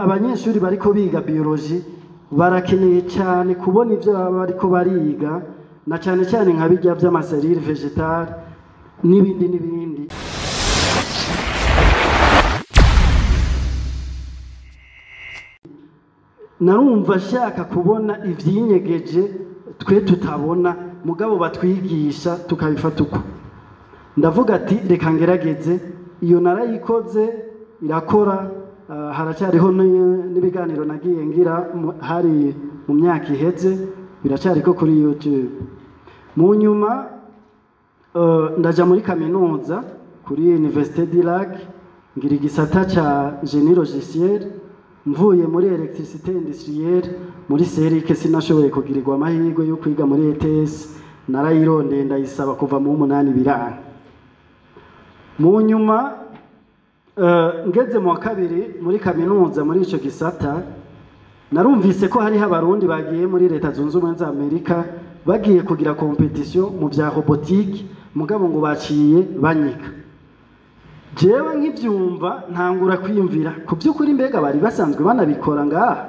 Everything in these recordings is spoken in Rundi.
Abanyeshuri bariko biga biologie barakeneye cyane kubona ibyo baba bariko bariga, na cyane cyane nka bijya by'ama cellules végétales n'ibindi n'ibindi. Narumva nshaka kubona ivyinyegeje twe tutabona, mugabo batwigisha tukabifata uko. Ndavuga ati reka ngerageze, iyo narayikoze irakora. Haracyariho n'ibiganiro nagiye ngira hari mu myaka iheze, biracyariko kuri YouTube. Mu nyuma ndaja muri kaminuza kuri Université du Lac, ngira igisata ca génie logiciel. Mvuye muri électricité industrielle muri Serike, sinashoboye kugirirwa amahirwe yo kwiga muri ETS. Narayirondeye, ndayisaba kuva mu 8, biranga. Mu nyuma ngeze mu wa kabiri muri kaminuza muri ico gisata, narumvise ko hariho Abarundi bagiye muri Leta Zunze Ubumwe za Amerika, bagiye kugira compétition mu vya robotique, mugabo ngo baciye banyika. Jewe nkivyumva ntangura kwiyumvira ku by'ukuri, mbega bari basanzwe banabikora ngaha?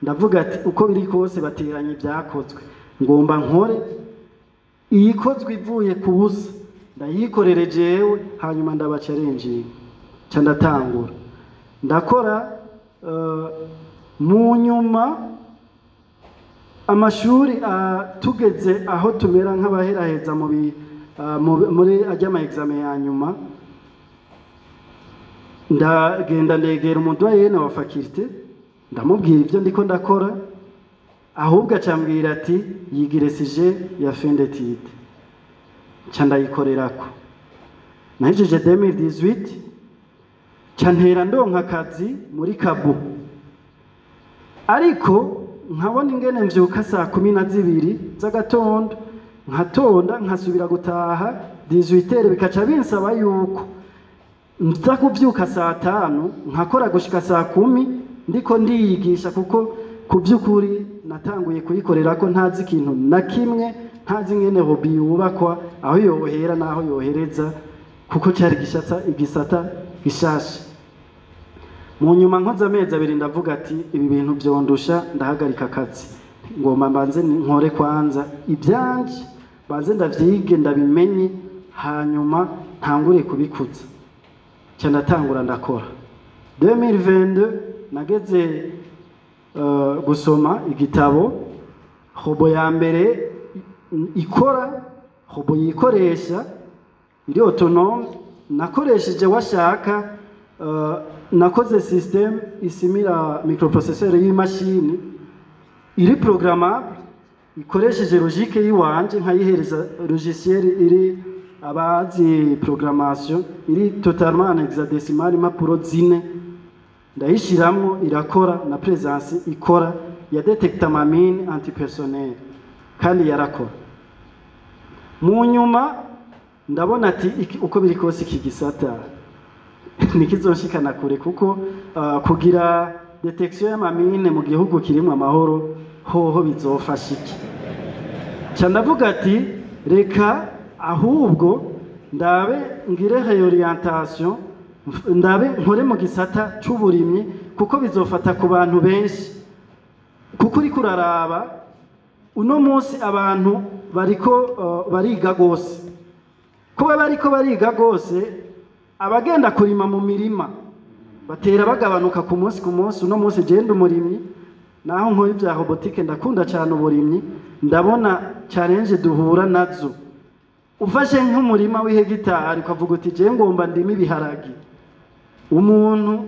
Ndavuga ati uko biri kose bateranye ibyakozwe, ngomba nkore iyikozwe ivuye ku busa, ndayikorere jewe, hanyuma ndabacarenjinga. Nca ndatangura ndakora. Mu nyuma amashuri tugeze aho tumera nk'abaheraheza muri ajya ama examen ya nyuma, ndagenda ndegera umu doyen wa faculté, ndamubwira ibyo ndiko ndakora. Ahubwo acambwira ati yigire sujet ya fin d'étude. Nca ndayikorerako, nahejeje 2018, nca ntera ndonka akazi muri Kabu, ariko nkabona ingene mvyuka saa 12 z'agatondo, nkatonda, nkasubira gutaha 18, bikaca binsaba yuko nza kuvyuka saa 5, nkakora gushika saa 10 ndiko ndiyigisha, kuko ku by'ukuri natanguye kuyikorera ko ntazi ikintu na kimwe, ntazi ingene robot yubakwa, aho yohera n'aho yohereza, kuko cari igisata gishasha. Mu nyuma nkoze amezi 2, ndavuga ati ibi bintu vyondusha, ndahagarika akazi, ngomba mbanze nkore kwanza ibyanje, banze ndavyige, ndabimenye, hanyuma ntangure kubikuza. Nca ndatangura ndakora. 2022 nageze gusoma igitabo robot ya mbere ikora, robot yikoresha, iri autonome. Nakoresheje washaka nakoze système isimira microprocesseur y'imashini iri programmable, ikoresheje logique yiwanje, nkayihereza logiciel iri abazi programmation, iri totalement en hexadécimal, impapuro zine, ndayishiramwo irakora na présence ikora, ya détecta ma mine antipersonnel kandi yarakora. Mu nyuma ndabona ati uko biri kose iki gisata ntikizonshikana kure, kuko kugira détection y'ama mines mu gihugu kirimwo amahoro hoho bizofasha iki? Ca ndavuga ati reka ahubwo ndabe ngire réorientation, ndabe nkore mu gisata c'uburimyi, kuko bizofata ku bantu benshi, kuko uriko uraraba uno munsi abantu bariko bariga gose. Kuba bariko bariga gose, abagenda kurima mu mirima batera bagabanuka ku munsi ku munsi. Uno munsi genda umurimyi, naho nkora ibya robotique, ndakunda cyane uburimyi, ndabona challenge duhura nazo. Ufashe nk'umurima w'ihegitari ukavuga uti je ngomba ndime ibiharagi, umuntu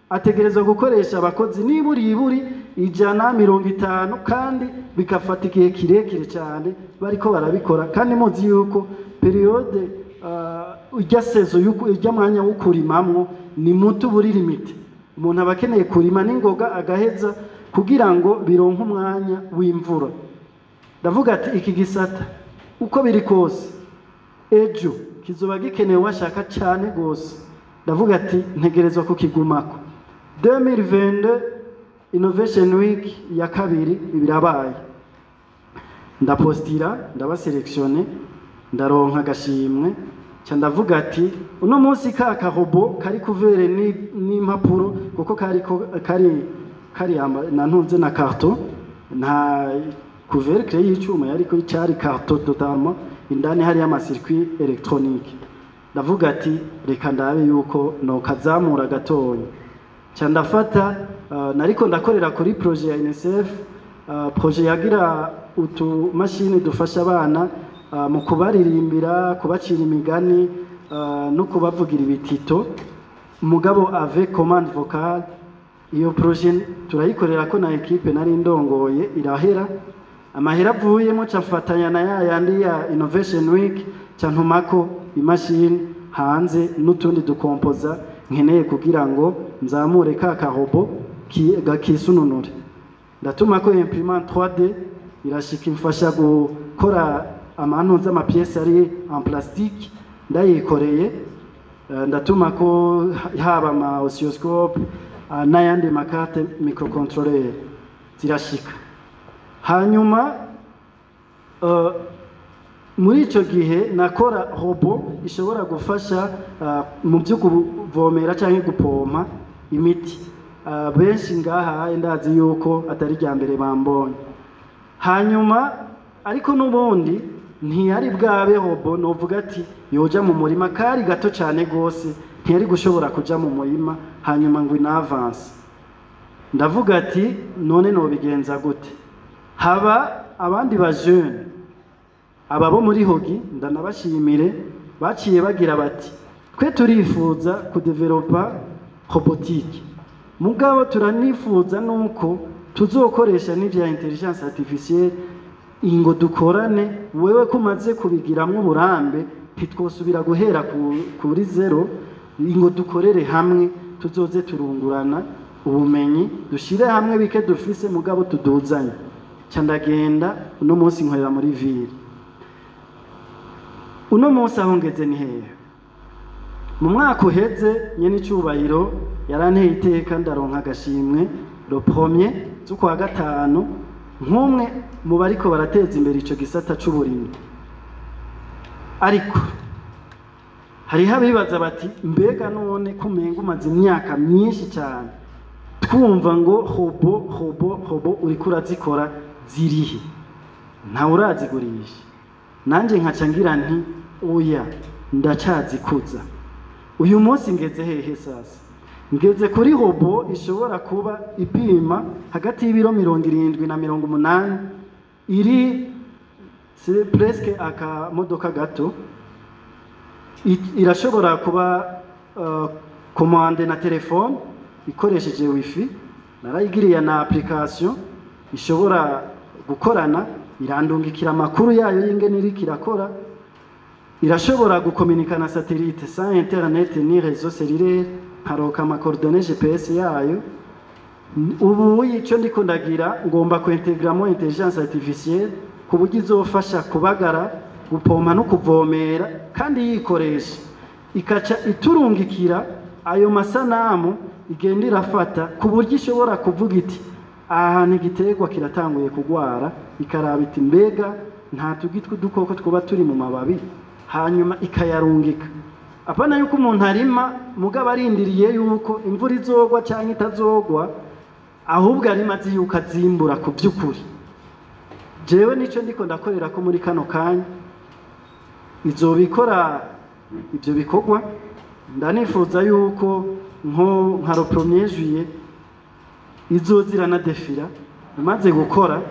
ategerezwa gukoresha abakozi niburi iburi 150, kandi bigafata igihe kirekire cyane bariko barabikora. Kandi muzi yuko période ujya saison yuko ujya mwanya wo kurimamwo ni muto, buri limité. Umuntu aba akeneye kurima n'ingoga agaheza kugira ngo bironke umwanya w'imvura. Ndavuga ati iki gisata uko biri kose ejo kizoba gikenewe washaka cyane gose. Ndavuga ati ntegerezwa kukigumako. 2022 Innovation Week ya kabiri birabaye, ndapostira, ndaba sélectionné, ndaronka agashimwe. Ca ndavuga ati uno munsi ka ka robot kari couvert n'impapuro, kuko kari na ntunze na carton, nta couvercle y'icuma yariko, cyari carton totalement, indani hari ama circuit électronique. Ndavuga ati reka ndabe yuko no kazamura gatonya. Ca ndafata, nariko ndakorera kuri projet ya UNICEF, projet yagira utu mashini dufasha abana mu kubaririmbira, kubacira imigani no kubavugira ibitito, mugabo avec commande vocale. Iyo projet turayikorera ko na équipe nari ndongoye, irahera. Amahera avuyemo ca mfatanya na ya yandi ya Innovation Week, ca ntumako imashini hanze n'utundi dukompoza nkeneye kugira ngo nzamure ka ka robot kisununure. Ndatuma ko imprimante 3D irashika, imfasha gukora amantu z'ama pièces ari en plastique, ndayikoreye. Ndatuma ko haba ama oscilloscope n'ayandi ma carte microcontrôleur, zirashika. Hanyuma muri ico gihe nakora robot ishobora gufasha mu byo kuvomera canke gupompa imiti. Benshi ngaha ndazi yuko atari rya mbere bambonye. Hanyuma ariko n'ubundi ntiyari bwabe robot novuga ati yoja mu murima, kari gato cyane gose, ntiyari gushobora kuja mu murima hanyuma ngo inavance. Ndavuga ati none nobigenza gute? Haba abandi ba jeune, aba bo muri HOGI, ndanabashimire, baciye bagira bati twe turifuza kudevelopa robotique, mugabo turanifuza nuko tuzokoresha n'ivya intelligence artificielle, ingo dukorane wewe ko umaze kubigiramwo uburambe, ntitwosubira guhera kuri zéro, ingo dukorere hamwe, tuzoze turungurana ubumenyi, dushire hamwe bike dufise mugabo tuduzanye. Ca ndagenda, uno munsi nkorera muri ville. Uno munsi aho ngeze ni hehe? Mu mwaka uheze nyene icubahiro yaranteye iteka, ndaronka agashimwe le premier z'ukwa gatanu nk'umwe mu bariko barateza imbere ico gisata c'uburimyi. Ariko hariho abibaza bati mbega none kumenga umaze imyaka myinshi cyane twumva ngo robot, robot, robot, uriko urazikora, zirihe? Ntawe urazigurisha. Nanjye nkaca ngira nti oya, ndacazikuza. Uyu munsi ngeze hehe? Sasa ngeze kuri robot ishobora kuba ipima hagati y'ibiro 70 na 80, iri c'est presque akamodoka gato. Irashobora kuba commandée na telefone ikoresheje wifi. Narayigiriye na application ishobora gukorana, irandungikira amakuru yayo y'ingene iriko irakora. Irashobora gukominika na satellite sans internet ni réseau cellulaire, nkaronka ama coordonnées GPS yayo. Ubu icyo ndiko ndagira, ngomba kuintegramo intelligence artificielle ku buryo izofasha kubagara, gupompa no kuvomera, kandi yikoresha, ikaca iturungikira ayo masanamu igenda irafata, ku buryo ishobora kuvuga iti aha hantu igiterwa kiratanguye kugwara, ikaraba iti mbega nta tugi tw'udukoko twuba turi mu mababi, hanyuma ikayarungika. Apana yuko umuntu arima mugabo arindiriye yuko imvura izogwa cyangwa itazogwa, ahubwo arima azi yuko azimbura. Ku by'ukuri jewe nico ndiko ndakorera ko muri kano kanya izobikora ibyo bikorwa. Ndanifuza yuko nko nka le premier juillet izozira na defira imaze gukora.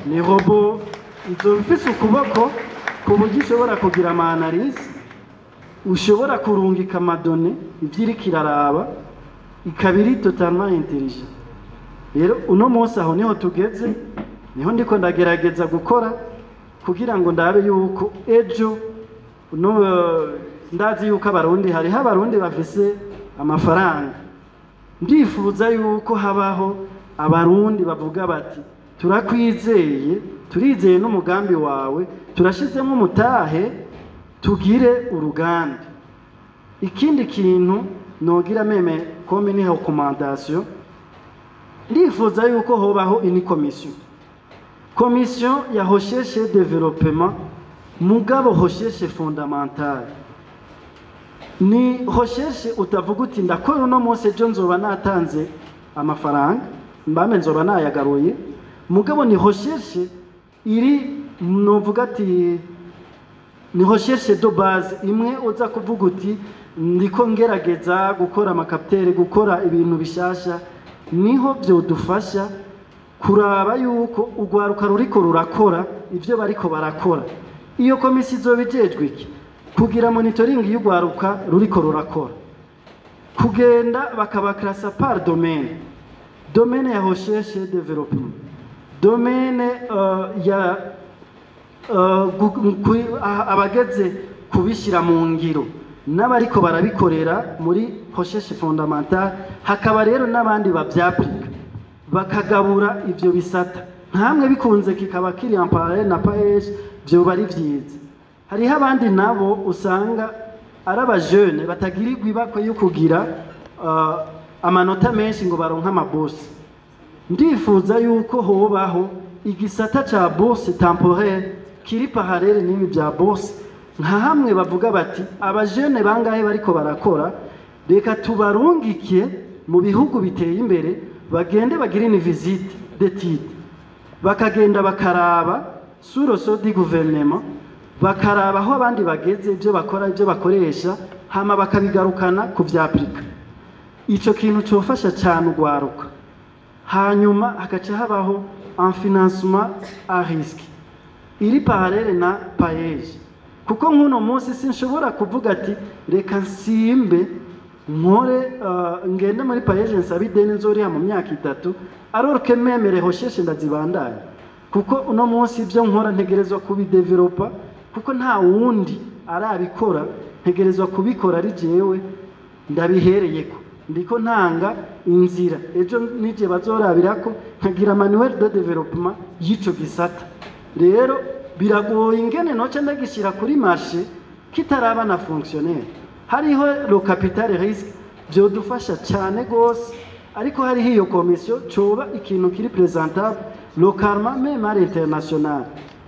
Ni robot izoba ifise ukuboko ku buryo ishobora kugira ama analyse, ushobora kurungika ama données ivyo iriko iraraba, ikaba iri totalement intelligent. Rero uno munsi aho niho tugeze, niho ndiko ndagerageza gukora kugira ngo ndabe yuko ejo no ndazi yuko abarundi, hariho abarundi bafise amafaranga. Ndifuza yuko habaho abarundi bavuga bati turakwizeye, turizeye n'umugambi wawe, turashizemo umutahe tugire uruganda. Ikindi kintu nogira même comme ni recommandation, ndifuza yuko hobaho ini commission ya recherche et développement, mugabo recherche fondamentale. Ni recherche utavuga uti ndakora uno munsi, ejo nzoba natanze amafaranga, mbame nzoba nayagaruye. Mugabo ni recherche iri, novuga ati ni recherche de base imwe uza kuvuga uti ndiko ngerageza gukora ama capteurs, gukora ibintu bishasha. Niho vyodufasha kuraba yuko urwaruka ruriko rurakora ivyo bariko barakora. Iyo komisiyo izoba ijejwe iki? Kugira monitoring y'urwaruka ruriko rurakora, kugenda bakabaklasa par domaine: domaine ya recherche et développement, domaine ya abageze kubishyira mu ngiro n'abariko barabikorera muri recherche fondamentale, hakaba rero n'abandi bavyapurika, bakagabura ivyo bisata nkamwe bikunze kikaba kiri en parallèle na PAEEJ, vyoba ari vyiza. Hariho abandi nabo usanga ari abajene batagirirwa ibakwe yo kugira amanota menshi ngo baronke ama bourses. Ndifuza yuko hobaho igisata ca bourse temporaire kiri parallèle n'ibi bya bourse, nka hamwe bavuga bati abajene bangahe bariko barakora, reka tubarungike mu bihugu biteye imbere, bagende bagire une visite d'étude, bakagenda bakaraba sur le sol du gouvernement, bakaraba aho abandi bageze, ibyo bakora, ibyo bakoresha, hama bakabigarukana ku vyapurika. Ico kintu cofasha cyane urwaruka. Hanyuma hagaca habaho un financement à risque iri parallèle na PAEEJ, kuko nk'uno munsi sinshobora kuvuga ati reka nsimbe nkore, ngende muri PAEEJ nsabe ideni nzoriha mu myaka 3, alors que même les recherches ndazibandanya, kuko uno munsi ibyo nkora ntegerezwa kubidevelopa, kuko nta wundi arabikora, ntegerezwa kubikora ari jewe ndabihereyeko, ndiko ntanga inzira ejo nije bazorabirako, nkagira manuel de développement y'ico gisata. Rero biragoye ingene noce ndagishyira kuri marché kitaraba na fonctionnaire. Hariho le capital risque, vyodufasha cyane gose, ariko hariho iyo komisiyo coba ikintu kiri présentable localement, même à l'international.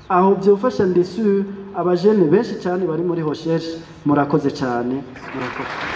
Aho vyofasha, ndi sûr, abajene benshi cyane bari muri recherche. Murakoze cyane, murakoze.